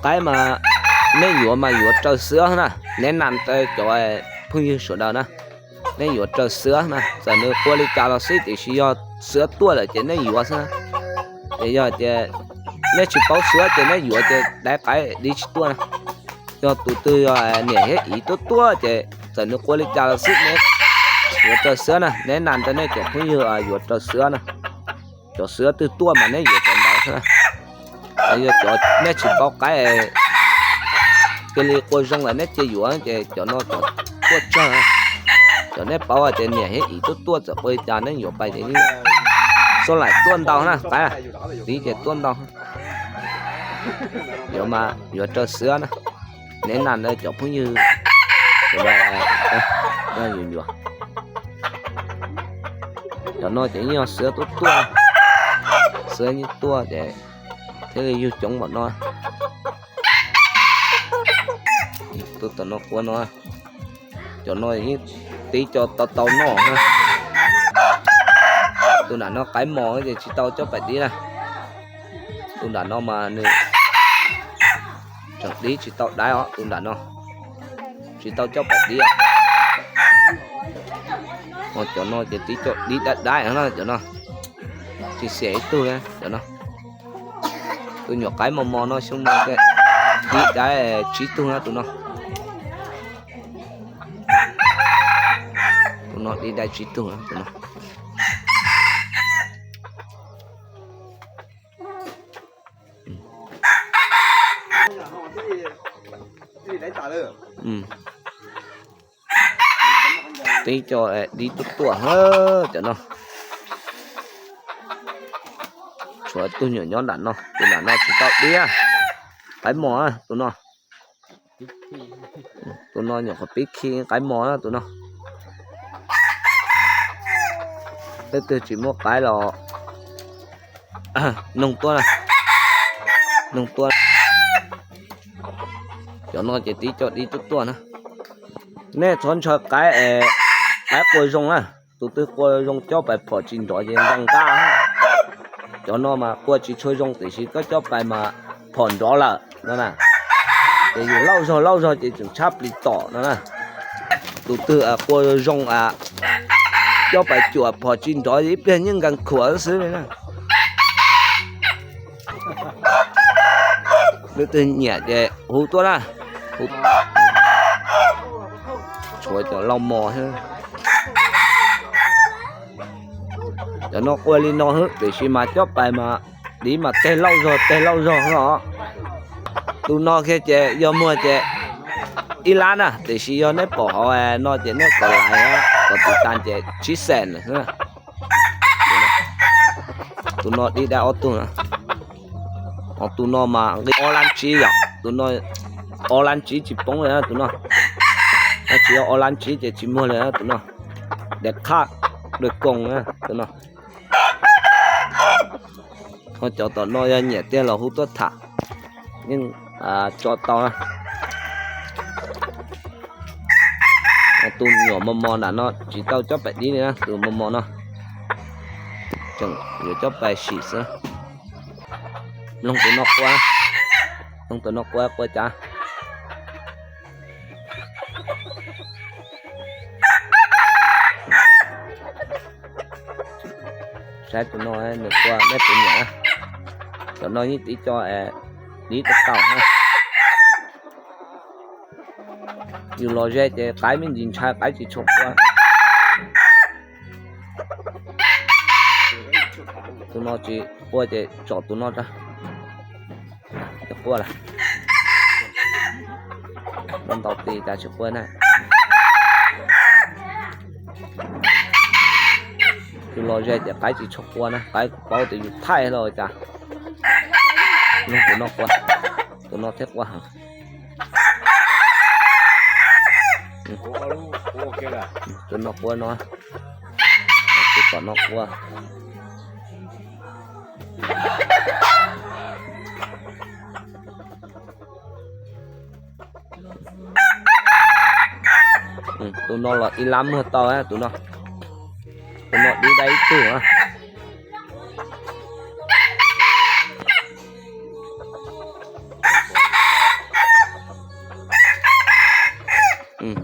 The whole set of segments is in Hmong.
Qaib mas nej yuav mas yuav raws xwb na, neb nas rau cov phooj ywg sawv daws na. Neb yuav raws xwb na, txawm nws qua li cas los xij tiam sis yog xwb tuaj lawm ces nej yuav xwb na. Ces yog tias nej tsis paub xwb ces nej yuav ces dai qaib dib tsis tuaj na. Yog tus twg yog niam thiab txiv tuaj tuaj ces txawm nws qua li cas los xij neb yuav raws xwb na, neb nas rau nej cov phooj ywg yuav raws xwb na. Cov xwb twg tuaj mas neb yuav cov ntawd xwb na. Yog cov nej tsis paub qaib cia li qua zoo lawm neb cia yuav ces cov no cov tuaj tsawg. Cov nej paub tias niam thiab txiv tuaj tuaj txawm qua li cas neb yuav pais ces xub laim tuaj ntau na, qaib dib ces tuaj ntau. Yuav mas yuav raws xwb na. Neb nas rau cov phooj ywg, cov no ces yeej yog xwb tuaj tuaj, xwb yeej tuaj ces thiaj li yug coob npaum no. Tus tom no qua no, cov no yeej tib co tau tau noj na. Tus nram no qaib mos ces tsis tau coj pais dib na. Tus nram no mas nws tseem dib tsis tau dai os, tus nram no tsis tau coj pais dib. Cov no ces tib co dib dai dai na cov no, tsis xiam ib tug li cov no. Tus nyuam qaib mos mos no xyoo no dib dai tsib tug na tus no. Tus no dib dai tsib tug na tus no. Tib co dib tuaj tuaj cov no. Tshuav tus nyuam nyob nram no, tus nram no tsis tau dib, qaib mos tus no. Tus no nyuam qhuav pib khi qaib mos na tus no. Leej twg tsis muaj qaib los noog tuaj, noog tuaj. Cov no ces tib co dib tuaj tuaj na. Nej txhob ntshaw qaib, qaib qua zoo na. Tus twg qua zoo coj pais phom tsis nrov ces nqa nqaj. Cov no mas qua tsis tshua zoo tiam sis koj coj pais mas phom nrov lawm no na. Ces yus lauj zog lauj zog ces tseem tshaj plis tom no na. Tus twg qua zoo coj pais cuam phom tsis nrov ib pliag yeej nkees khuam xwb li na. Leej twg nyiam ces hu tuaj na. Tshuav cov lauj mos xwb. Cov no qua li no xwb tiam sis mas coj pais mas dib mas teg lauj zog teg lauj zog os. Tus no kiag ces yog muag ces ib lab na tiam sis yog nej pom hauv no ces nej kom lais kom tiv tas ces tsib xees lawm xwb. Tus no dib dai ob tug na. Ho tus no mas nqi ob lab tsib yom, tus no ob lab tsib tsis poob li na tus no. Tsis yog ob lab tsib ces tsis muag li na tus no. Dai qhaj dai koos na tus no. Ho cov tom no yog nyiam tiag los hu tuaj tham, yeej tso tau na. Tus nyuam mos mos nram no tsis tau coj pais dib li na, tus mos mos no tseem yuav coj pais sim xwb. Mloog tus no qua, mloog tus no qua qua cas. Saib tus no nws qua nej puas nyiam na. Cov no yeej tib co dib tau tau na. Yus los ze ces qaib me ntsis ntshai qaib tsis tshua qua. Tus no tsis qua ces tsom tus no ra. Tsis qua lawm. No ntaus tis cas tsis qua na. Yus los ze ces qaib tsis tshua qua na, qaib kuv paub tias yus thaij los cas. Tus no qua, tus no thiab qua heev. Tus no qua no, tus tom no qua. Tus no los ib lab muag tau tus no. Tus no dib dai ib tug na.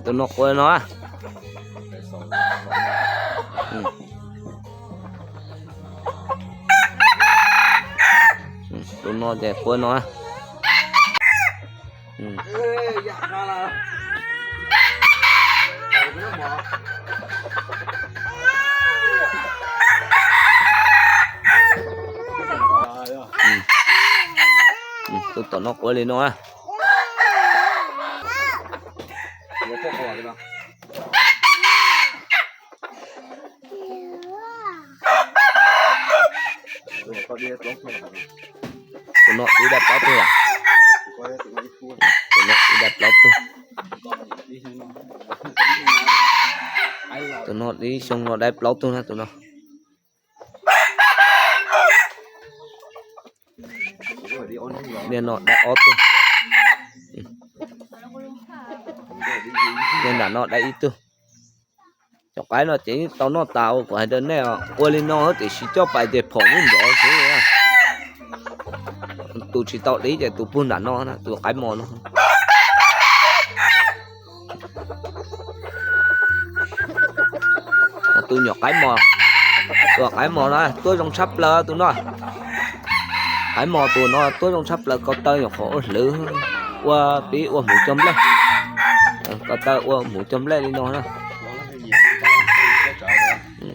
Tus no qua no. Tus no ces qua no. Tus tom no qua li no. Tus no dib dai plaub tug. Tus no dib dai plaub tug. Tus no dib xyoo no dai plaub tug na tus no. Niaj no dai ob tug. Niaj nram no dai ib tug. Cov qaib no ces tau noj tas uas kuv hais rau nej os, qua li no tiam sis coj pais ces phom nyob nrov xwb. Tus tsis tau dib ces tus puag nram no, tus qaib mos no. Tus nyuam qaib mos, tus qaib mos no tuab zoo tshaj plaws tus no. Qaib mos tus no tuab zoo tshaj plaws, ko taw nyuam qhuav ua hlwv, ua pib ua hmuv cog nplej. Ko taw ua hmuv cog nplej li no na.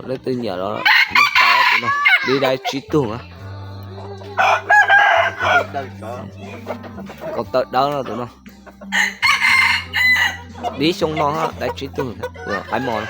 Leej twg nyiam los nug tau tus no, dib dai tsib tug. Ko taw dawb no tus no. Dib xyoo no dai tsib tug, qaib mos.